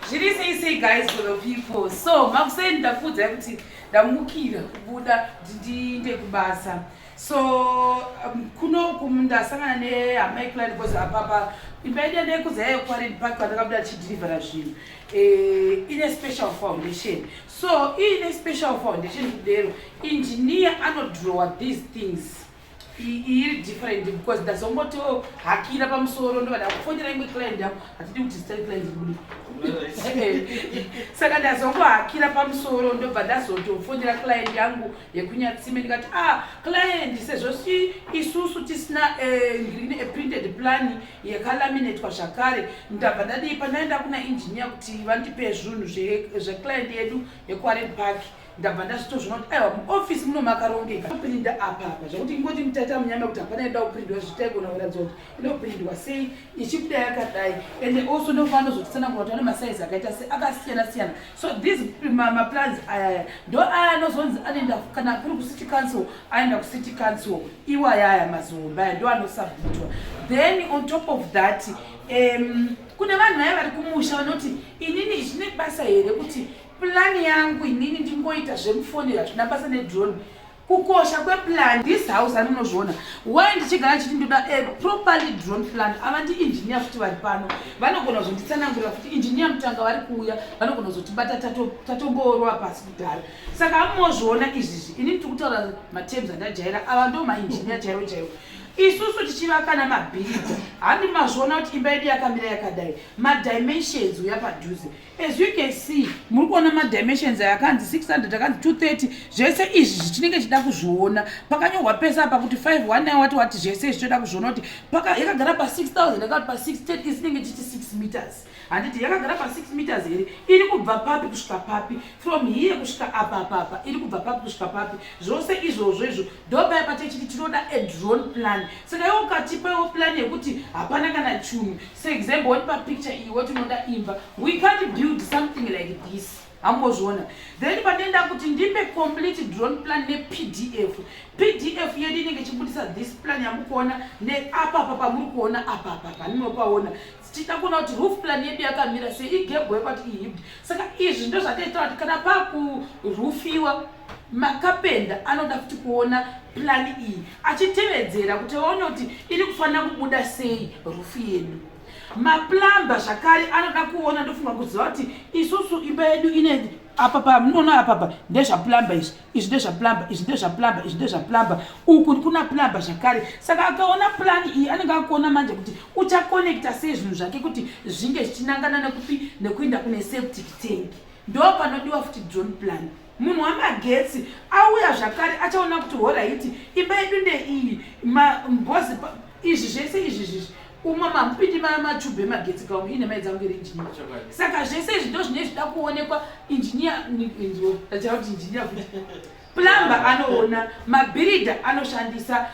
Zviri sei sei, guys, for the people? So makuseni ndakuudzai kuti ndamukira kubuda kuti ndiinde kubasa. So kunoku ndasangana nehama yeclient, because apapa imba yedu yandaikudzai yekuWarren Park kwandakabuda tichidhirivhara zvinhu ine special foundation. So iine special foundation kudero, engineer anodrowa these things. Iri different because ndazongotohakira pamusoro, ndobva ndakufonera imwe client yangu. Hatidi kuti zita reclient ribude, saka ndazongohakira pamusoro, ndobva ndazotofonera client yangu yekuNyatsime. Ndikati, "Ah, client, sezvo isusu tisina ngirine printed plan yakalaminatwa zvakare, ndabva ndadii pandaenda kuna engineer kuti vandipe zvinhu zveclient yedu yekuWarren Park." Ndabva ndazvitozviona kuti aiwa, muofisi muno makarongeka. Kuprinda apa apa zvakuti ingoti mutaita munyama kuti hapana ida kuprindwa, zvitaigona kuratidza kuti inoprindwa sei ichibuda yakadai. And also ndofanira zotitsanangura kuti ane masaizi akaita sei, akasiyana siyana. So these maplans ayaya ndo aya anozonzi anoenda kana kuri kucity council, aenda kucity council. Iwayaya mazihombe aya ndo anosubmitwa. Then on top of that, kune vanhu vaya vari kumusha vanoti, "Inini zvine basa here kuti plan yangu inini ndingoita zvemufoni? Hazvina basa nedrone." Kukosha kweplan, this house anonozviona why ndichigara chiti ndoda a properly drawn plan. Ava ndiengineer futi vari pano, vanogona kuzonditsanangurira futi. Engineer Mutanga vari kuuya, vanogona kuzotibata tatomboorwa pasi kudhara. Saka amozviona izvizvi, inini tiri kutaura materms andajaira. Ava ndo maengineer chaivo chaivo. Isusu tichivaka namabhiridha, handi mazviona kuti imba yedu yakamira yakadai. Madimensions uya padhuze, as you can see, muri kuona madimensions aya akanzi 600, akanzi 230. Zvese izvi zvichinenge chida kuzviona pakanyorwa pese apa kuti 519 wati wati. Zvese izvi toda kuzviona kuti yakagara pa6000, yakati pa630, isinenge chiti 6 meters, handiti? Yakagara pa6 meters here? Iri kubva papi kusvika papi? From here kusvika apa apa apa, iri kubva papi kusvika papi? Zvose izvozvo izvo ndopaya patechiti tinoda a drawn plan. Saka iwo ukatipa iwo plan yekuti hapana kana chunhu, seexample, watipa picture iyi, wetinoda imba, we can't build something like this. Hambozviona. Then pandoenda kuti ndipe complete drawn plan nePDF. PDF yedu inenge ichibudisa this plan yamukuona neapapa pamuri kuona apapa paninopaona. Tichida kuona kuti roof plan yedu yakamira sei, igable yekwati ihipped. Saka izvi ndo zvataitaura kuti kana pakurufiwa, makapenda anoda futi kuona plan iyi achitevedzera kuti aone kuti iri kufanira kubuda sei roof yedu. Maplumber zvakare anoda kuona. Ndofunga kuziva kuti isusu imba yedu ine apa pamunoona apapa ndezvaplumber izvi, izvi ndezvaplumber, izvi ndezvaplumber, izvi ndezvaplumber, uku kuna plumber zvakare. Saka akaona plan iyi, anenge akuona manje kuti uchakonekta sei zvinhu zvake kuti zvinge zvichinangana nekupi nekuenda kune septic tank. Ndo panodiwa futi drawn plan. Munhu wamagetsi auya zvakare, achaona kuti alright, imba yedu ndeiyi, mbozi izvi zvese izvi zvizvi umwe mamupindi machubhu emagetsi kaumwe ine mai dzangu iri injiniya. Saka zvese izvi ndo zvinenge zvida kuonekwa. Injiniya, ndachava kuti injiniya futi, plumber anoona, mabhiridha anoshandisa,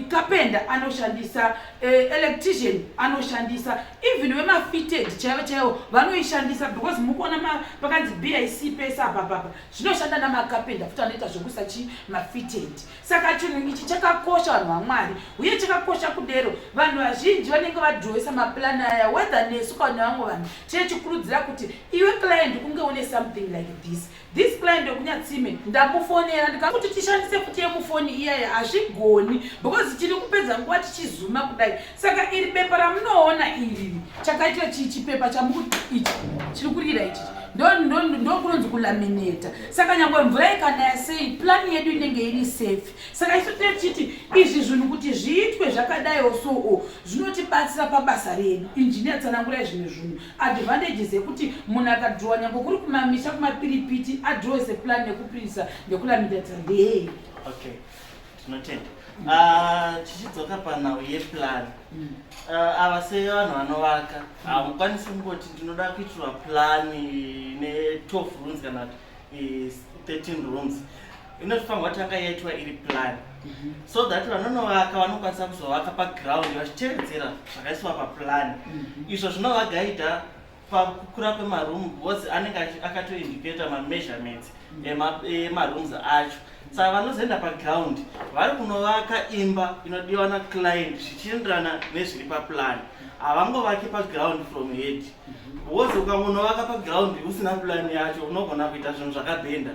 kapenda anoshandisa, electrician anoshandisa, even vemafitted chaivo chaivo vanoishandisa, because mukuona pakanzi BIC pese apapapa zvinoshanda namakapenda futi anoita zvokuisa chi mafitted. Saka chinhu ichi chakakosha, vanhu vaMwari, uye chakakosha kudero. Vanhu vazhinji vanenge vadhowesa maplani aya, whether nesu kana nevamwe vanhu, tinechikurudzira kuti iwe client unge une something like this. This client wekuNyatsime ndamufonera ndikakuti tishandise futi yemufoni iyaya, hazvigoni because tiri kupedza nguva tichizuma kudai. Saka iri bepa ramunoona iri, chakaitwa chipepa chamuku ichi chiri kurira ichi, ndo kunonzi kulaminata. Saka nyangwe mvura ikanaya sei, plani yedu inenge iri safe. Saka isu tine tichiti izvi zvinhu kuti zviitwe zvakadaiwo, soo zvinotibatsira pabasa redu. Injiniya, tsanangurai zvinhu zvinhu, advantages ekuti munhu akadhirowa nyange kuri kumamisha kumapiripiti, adhirowese plan nekuprisa nekulaminata ndeyei? Okay, tinotenda. Ah, tichidzoka panhau yeplan, ava sevanhu vanovaka, hamukwanisi kungoti ndinoda kuitirwa plan ne12 rooms kana kuti 13 rooms. Inofanirwa tanga yaitwa iri plan so that vanonovaka vanokwanisa kuzovaka paground vachitevedzera zvakaiswa paplan. Izvo zvinovagaidha pakukura kwemaroom because anenge akatoindicata mameasurements emarooms acho. Saka vanozoenda paground vari kunovaka imba inodiwa naclient zvichienderana nezviri paplan. Havangovaki paground from head. Because ukangonovaka paground usina plan yacho, unogona kuita zvinhu zvakabhenda.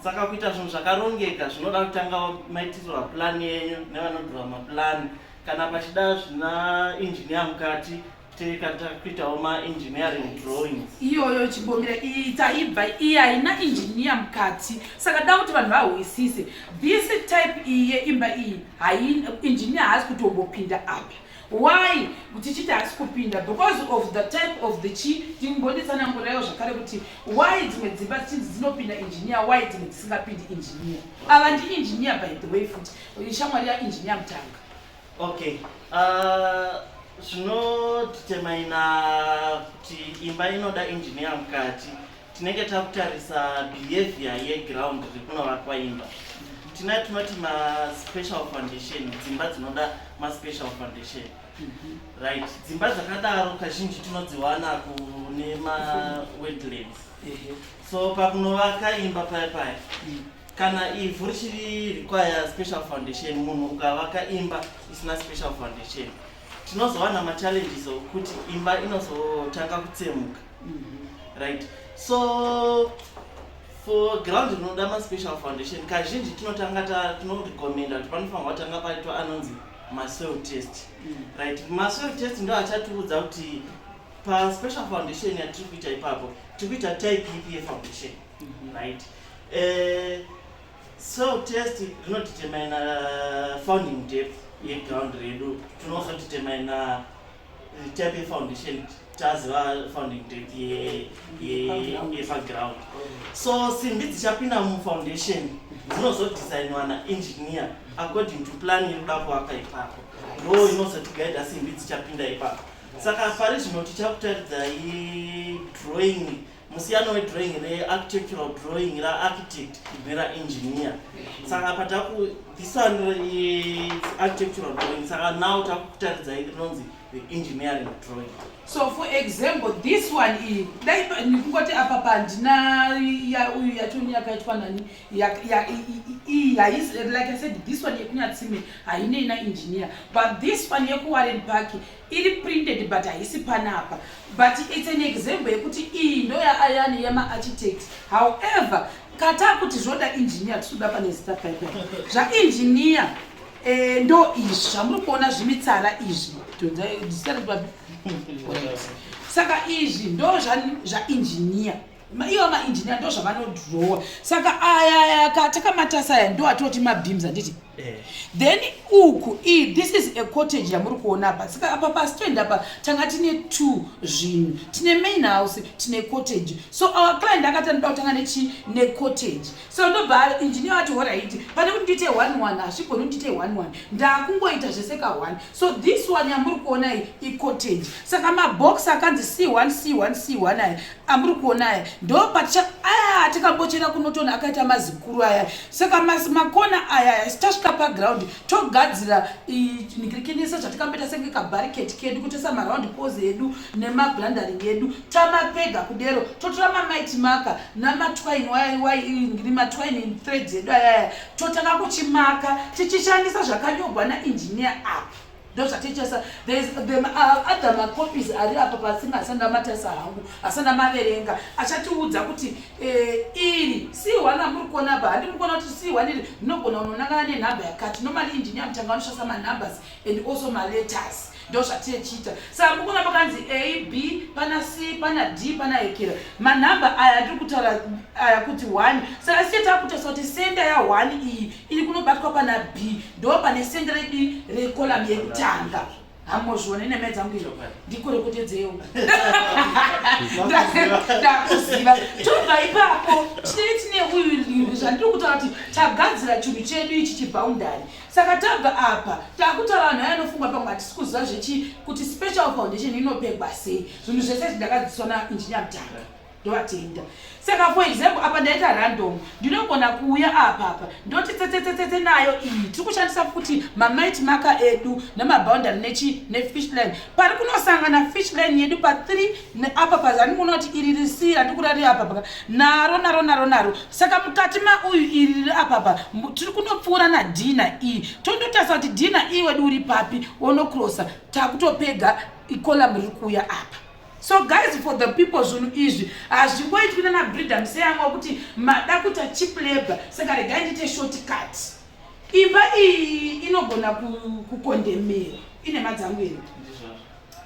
Saka kuita zvinhu zvakarongeka zvinoda kutanga maitirwa plan yenyu nevanodhura maplan. Kana pachida zvina engineer mukati, tekuitawo maengineering drawings. Iyoyo chimbomira iyi taibva iyi haina engineer mukati, saka da kuti vanhu vahwisise this type iyi yeimba iyi haina engineer, haasi kutombopinda apa. Why tichiti haasi kupinda? Because of the type of the chi timbonditsananguraiwo zvakare kuti why dzimwe dzimba dzichinzi dzinopinda engineer, why dzimwe dzisingapindi engineer. Ava ndiengineer, by the way, futi shamwari yaengineer Mutanga. Okay, zvinodetermina kuti imba inoda engineer mukati, tinenge takutarisa behavior yeground rikunovakwa imba. Tina tinoti maspecial foundation, dzimba dzinoda maspecial foundation, right? Dzimba dzakadaro kazhinji tinodziwana kune mawetlands. So pakunovaka imba paya paya, kana ivhu richiri require special foundation, munhu ukavaka imba isina special foundation, tinozowana machallenges okuti imba inozotanga kutsemuka, right? So for ground rinoda maspecial foundation, kazhinji tinotanga tinorecommenda kuti panofanirwa kutanga paitwa anonzi masoil test, right? Masoil test ndo achatiudza kuti paspecial foundation yatiri kuita ipapo, tiri kuita type ipi yefoundation, right? Soil test rinodetermina founding depth yeground redu. Tinozodetermina type yefoundation taziva founding depth yepaground. So simbi dzichapinda mufoundation dzinozodesignwa naengineer according to plan iri kuda kuvakwa ipapo, ndo inozotigaidha simbi dzichapinda ipapo. Saka pari zvino tichakutaridzai drawing, musiyano wedrawing rearchitectural drawing raarchitect neraengineer. Saka pataku this one is architectural drawing, saka now takukutaridzai rinonzi the engineering drawing. So for example, this one iyi, dai ndikungoti apa pandina uyu yachoni yakaitwa nani iyi haisi, like I said, this one yekunyatsime hainei naengineer, but this one yekuWarren Park iri printed but haisi panapa, but it's an example yekuti iyi ndo yaayani yemaarchitect. However, kata kuti zvoda engineer, tinoda pane zita paipai zvaengineer. Ndo izvi zvamuri kuona, zvimitsara izvi. Zita papi? Saka izvi ndo zvaengineer. Ivo maengineer ndo zvavanodrowa. Saka aya takamatasa aya ndo atoti mabeams, handiti? Then uku this is a cottage yamuri kuona apa. Saka apa pastand apa tanga tine two zvinhu, tine main house, tine cottage. So our client akati anoda kutanga nechi necottage. So ndobva engineer ati, "Alright, pane kuti ndiite one one, hazvigoni kuti ndiite one one, ndakungoita zvese ka one." So this one yamuri kuona iyi icottage. Saka mabox akanzi C1, C1, C1 aya amuri kuona aya, ndo paticha aya tikambochera kunotona akaita mazikuru aya. Saka makona aya tasvika paground, togadzira nikirikinisa zvatikamboita senge kabarricade kedu, kutoisa maround poles edu nemabrandering edu. Tamapega kudero, totora mamighty marker namatwine, matwine threads edu ayaya, totanga kuchimaka tichishandisa zvakanyorwa naengineer apa. Ndo zvatichasa. There's the other macopies ari apa pasinga asanda matasa hangu, asanda maverenga, achatiudza kuti iri C1 amuri kuona apa, handi muri kuona kuti C1 iri rinogona kunonangana nenhamba yakati. Normally engineer Mutanga vanoshandisa manumbers and also maletters, ndo zvatichiita. Saka muri kuona pakanzi A, B, pana C, pana D, pana hekera, manhamba aya atiri kutaura aya kuti 1. Saka siye takutarisa kuti center ya1 iyi iri kunobatwa pana B, ndo pane center redu recolumn yekutanga. Hamozvione neme dzangu iyo, ndikorekotedzewo, ndakuziva. Tobva ipapo, tinenge tine uyu zvandiri kutaura kuti tagadzira chinhu chedu ichi chiboundary. Saka tabva apa, takutaura vanhu vaya anofungwa pamwe hatisi kuziva zvechi kuti special foundation inopegwa sei. Zvinhu zvese izvi ndakadzidziswa naengineer Mutanga, ndovatenda. Saka for example, apa ndaita random, ndinogona kuuya apa apa, ndoti tsetsetsetsetse nayo iyi. Tiri kushandisa futi mamighty marker edu nemaboundary nechi nefish line. Pari kunosangana fish line yedu pa3 neapa pazani, muona kuti iri risi randiri apa paka naro naro naro naro. Saka mukati mauyu iri riri apapa, tiri kunopfuura nad na E, tondotarisa kuti D na E wedu uri papi, wonocrossa, takutopega icolumn riri kuuya apa. So guys, for the people, zvinhu izvi hazvingoitwi nana Bridam seyamwa kuti mada kuita cheap labor, saka regai ndiite shortcut. Imba iyi inogona kukondemera ine madzangu here? Ndizvozvo.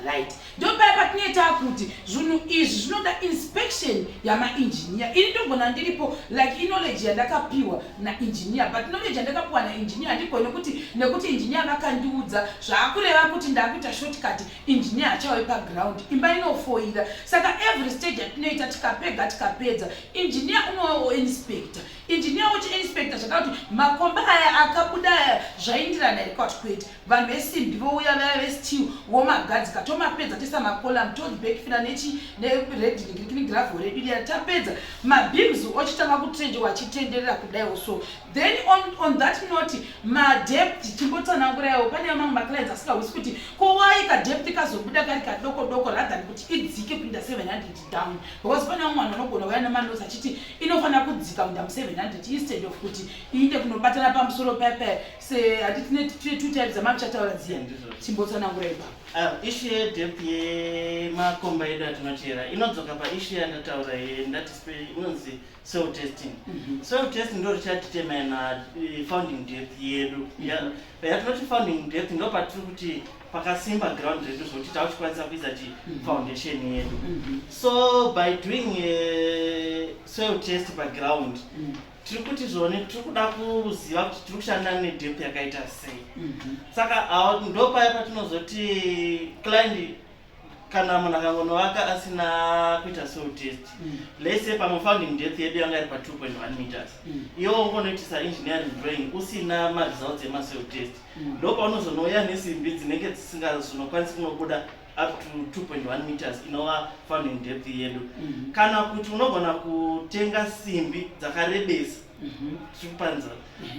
Right, ndopaya patinoita kuti zvinhu izvi zvinoda inspection yamaengineer. Ini ndogona ndiripo, like iknowledge yandakapiwa naengineer, but knowledge yandakapiwa naengineer handigoni kuti nekuti engineer vakandiudza zvaakureva kuti ndakuita shortcut, engineer achauye paground, imba inofoira. Saka every stage yatinoita, tikapega, tikapedza, engineer unoinspecta. Engineer uchiinspecta zvakati makomba aya akabuda aya zvaindirana here kwati kwete. Vanhu vesimbi vouya, vaya vesteel vomagadzika, tomapedza, toisa macolumn, tobackfilla nechi nered gravel redu riya. Tapedza, mabeams ochitanga kutrenjewa achitenderera kudaiwo. So then on that note, madepth chimbotsananguraiwo. Pane mamwe maclients asingahwisi kuti kowai kadepth kazobuda kari kadoko doko rather than kuti idzike kuinda 700 down, because pane vamwe vanhu vanogona kuuya nemanotes achiti inofanira kudzika kuinda mu700 instead of kuti iinde kunobatana pamusoro paipai. Se hati tine two types dzamamuchataura dziya. Ndizvozvo. Chimbotsanangura ipapo. Issue yedepth yemakomba edu atinochera inodzoka paissue yandataura ndati inonzi soil testing. Soil testing ndo richadetermina founding depth yedu. Yatinoti founding depth ndo patiri kuti pakasimba ground redu zvokuti takuchikwanisa kuisa chi foundation yedu. So by doing soil test paground, tiri kuti zvone tiri kuda kuziva kuti tiri kushanda nedepth yakaita sei. Saka ndo paya patinozoti client, kana munhu akangonovaka asina kuita soil test, let's say pamwe founding depth yedu yanga iri pa2.1 meters, iwe ungonoitisa engineering drawing usina maresults emasoil test, ndo paunozonouya nesimbi dzinenge dzisingazonokwanisi kunobuda up to 2.1 meters inova founding depth yedu. Kana kuti unogona kutenga simbi dzakarebesa, tiri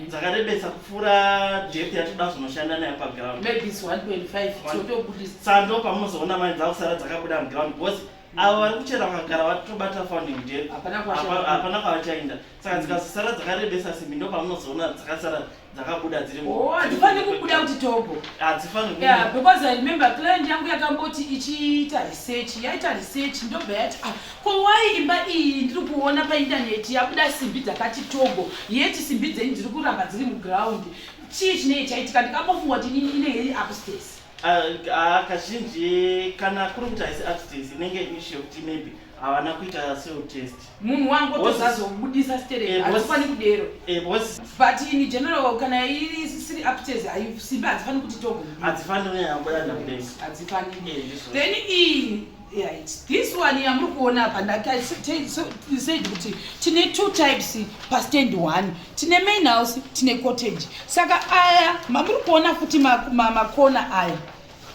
dzakarebesa kupfuura depth yatoda kuzonoshanda nayo paground. Maybe it's 1.5, totobudisa. Saka ndo pamunozoona mari dzakusara dzakabuda muground, because avo vari kuchera vakagara vatobata founding depth. Hapana kwasha- Hapana kwavachaenda. Saka dzikazosara dzakarebesa simbi, ndo pamunozoona dzakasara dzakabuda dziri Oh, hadzifaniri kubuda kuti togo. Hadzifaniri. Yeah, because I remember client yangu yakamboti ichiita research, yaita research, ndobva yati, "Ah, ko wai imba iyi ndiri kuona paindaneti yabuda simbi dzakati togo, yeti simbi dzenyu dziri kuramba dziri muground, chii chinenge chaitika?" Ndikambofunga kuti inini inenge iri upstairs. Ah, kazhinji kana kuri kuti haisi upstairs, inenge issue yekuti maybe havana kuita soil test. Munhu wangu otozazobudisa sterek. Hadzifani kudero. Because But in general, kana iri isiri upstairs, simbi hadzifani kuti togo. Hadzifaniri kunyanya kubuda kudai. Hadzifaniri. Ndizvo. Then iyi, right, this one yamuri kuona apa, said kuti tine two types pastand one. Tine main house, tine cottage. Saka aya mamuri kuona futi makona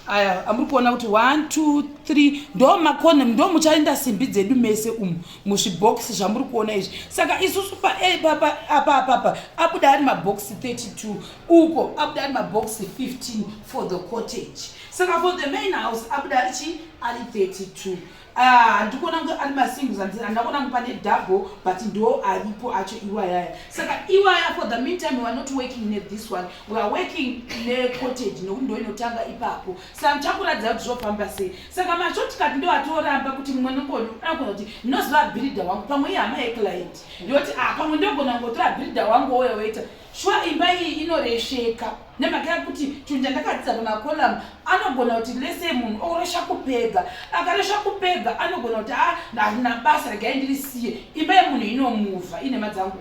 aya amuri kuona kuti 1 2 3 ndo makona, ndo muchaenda simbi dzedu mese umu muzvibhokisi zvamuri kuona izvi. Saka isusu apa apapa abuda ari mabhokisi 32, uko abuda ari mabhokisi 15 for the cottage. Saka for the main house abuda ari chi ari 32. Ah, handikuona kunge ari masingles, handina kuona kunge pane double, but ndo aripo acho iwayaya. Saka iwaya, for the meantime, we are not working nethis one, we are working necottage nokuti ndo inotanga ipapo. Saka ndichakuratidza kuti zvofamba sei. Saka mashortcut ndo atoramba kuti mumwe nongoni anogona kuti ndinoziva builder wangu, pamwe ihama yeclient yoti, ah, pamwe ndogona kungotora builder wangu ouya woita shuwa. Imba iyi inoresveka nemhaka yekuti chinhu chandakadzidza pamacolumn, anogona kuti lese munhu oresha kupega, akaresha kupega anogona kuti a handina basa, regai ndirisiye. Imba yemunhu inomuvha inhema dzangu.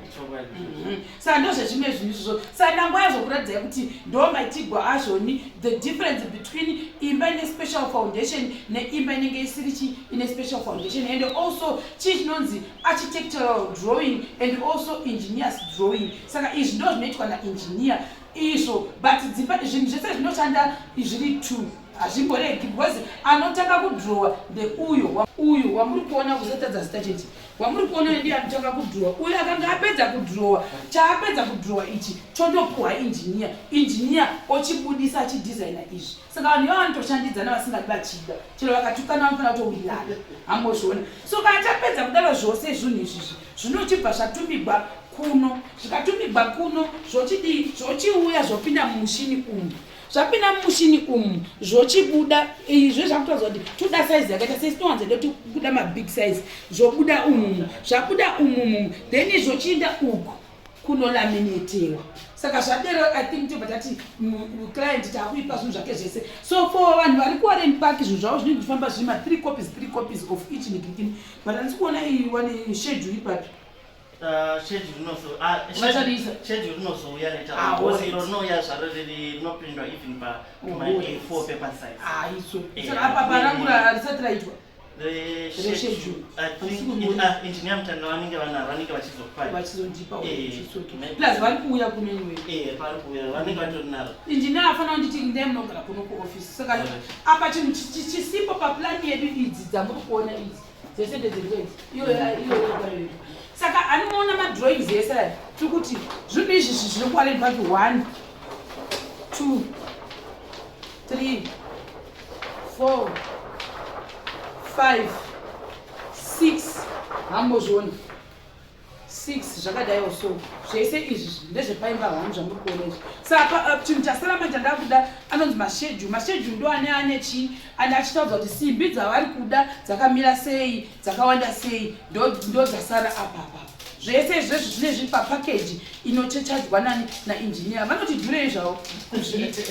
Saka ndozvezvimwe zvinhu izvozvo. Saka ndanguva yazokuratidzai kuti ndo maitigwa azvoni, the difference between imba ine special foundation neimba inenge isiri chi ine special foundation, and also chii chinonzi architectural drawing and also engineers drawing. Saka izvi ndo zvinoitwa naengineer izvo, but dzimba zvinhu zvese zvinoshanda zviri two, hazvimboregi, because anotanga kudrowa ndeuyo uyu wamuri kuona. Kusatadza zita chete, wamuri kuona ndiye anotanga kudrowa. Uyu akanga apedza kudrowa, chaapedza kudrowa ichi chondopuhwa engineer, engineer ochibudisa achidesigna izvi. Saka vanhu ivava vanotoshandidzana vasingadi vachida, chero vakatukana vanofanira kutowirirana, hambozviona. So kana tapedza kudaro zvose zvinhu izvizvi zvinochibva zvatumigwa kuno. Zvikatumigwa kuno zvochidii? Zvochiuya zvopinda mumushini umu. Zvapinda mumushini umu, zvochibuda izvo zvakutaridza kuti toda size yakaita sei. Tinowanza doti kubuda mabig size, zvobuda umumu, zvabuda umumu, then zvochiinda uku kunolaminetewa. Saka zvadero, I think tobva tati client taakuipa zvinhu zvake zvese. So for vanhu vari kuWarren Park, zvinhu zvavo zvinenge zvifamba zviri ma3 copies, 3 copies of each nikikini. But handisi kuona iyi wane schedule ipapi. Schedule rinozouya later. Because iro rinouya zvaro riri rinoprintwa even pa A4 paper size. Ah, iso saka apa parangu risati raitwa. Reschedule. Engineer Mutanda vanenge vanaro, vanenge vachizokupai. Vachizondipa. Plus vari kuuya kuno iwe. Vari kuuya, vanenge vatori naro. Engineer afanira kunditi ndai munogara kuno kuoffice. Saka apa chinhu chisipo paplani yedu, idzi dzamuri kuona idzi dzese ndedzedu idzi, iyo iyo. Saka anoona madrawings ese aya, tiri kuti zvinhu izvi zviri kuWarren Park, 1, 2, 3, 4, 5, 6, hambozviona, 6 zvakadaiwo. So zvese izvi ndezvepaimba 1 zvamuri kuona izvi. Saka chinhu chasara manje ndakuda anonzi maschedule. Maschedule ndo ane chii, ane achitaudza kuti simbi dzavari kuda dzakamira sei, dzakawanda sei. Ndo dzasara apa apa. Zvese izvezvi zvine zviri papackage inochechadzwa nani? Naengineer. Vanoti dhurei zvavo kuzviita,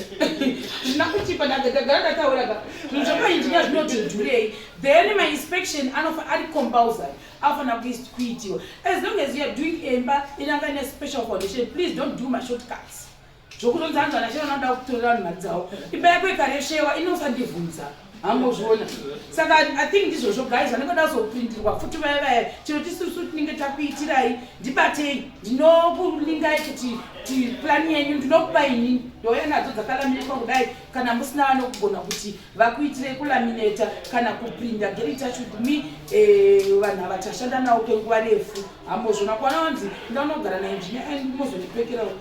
zvina kuchipa. Ndagara ndataura ka, zvinhu zvemaengineer zvinoti dhurei. Then mainspection anofa ari compulsory, anofanira kuitiwa as long as you are doing imba inanga ine special foundation. Please don't do mashortcuts zvokutonzi anzi ana chero anoda kutorera vanhu mari dzavo. Imba yako ikareshewa, inosandibvunza, hambozviona. Saka I think ndizvozvo, guys. Vanenge vada kuzoprindirwa futi vaya vaya, chero tisusu tinenge takuitirai, ndibatei, ndinokulingai kuti plan yenyu ndinokupa inini, ndouya nadzo dzakalaminetwa kudai. Kana musina vanokugona kuti vakuitirei kulamineta kana kuprinda, get in touch with me. Vanhu ava tashanda navo kwenguva refu, hambozvona kuwana vanzi ndanogara naengineer and mozondipekerawo.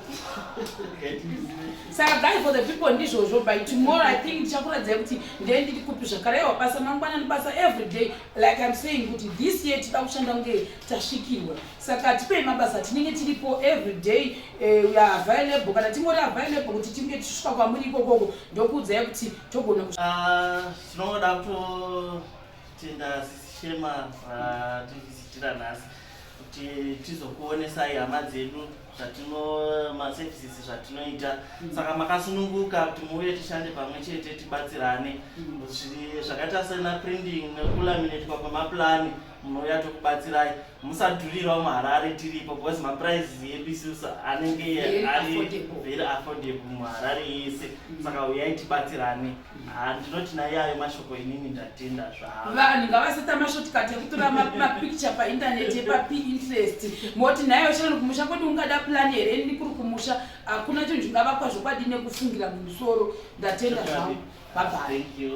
Saka guys, for the people, ndizvozvo. By tomorrow, I think ndichakuradzai kuti ndee ndiri kupi zvakare. Aiwa, basa mangwanani, basa every day. Like I'm saying kuti this year tida kushanda kunge tasvikirwa. Saka tipei mabasa, tinenge tiripo every day. We are available, kana tingori available kuti tinge tichisvika kwamuri ikokoko, ndokuudzai kuti togona. Tinoda kutotenda Sisi Shema vativhizitira nhasi kuti tizokuonesai, hama dzedu, zvatino maservices zvatinoita. Saka makasununguka kuti muuye tishande pamwe chete, tibatsirane. Zvakaita sena printing nekulaminatwa kwemaplani, munouya tokubatsirai. Musadhurirawo muHarare, tiripo, because maprices edu isusu anenge Very ari affordable. Very affordable muHarare yese. Saka uyai tibatsirane. Ha, ndinoti naiyayo mashoko, inini ndatenda zvavo. Vanhu ngavaseta mashortcut ekutora mapicture paindaneti epaPinterest, moti nhayo shano kumusha kwedu ungada plan here? Ndikuri kumusha, hakuna chinhu chingavakwa zvokwadi nekufungira mumusoro. Ndatenda zvangu, bye bye. Thank you.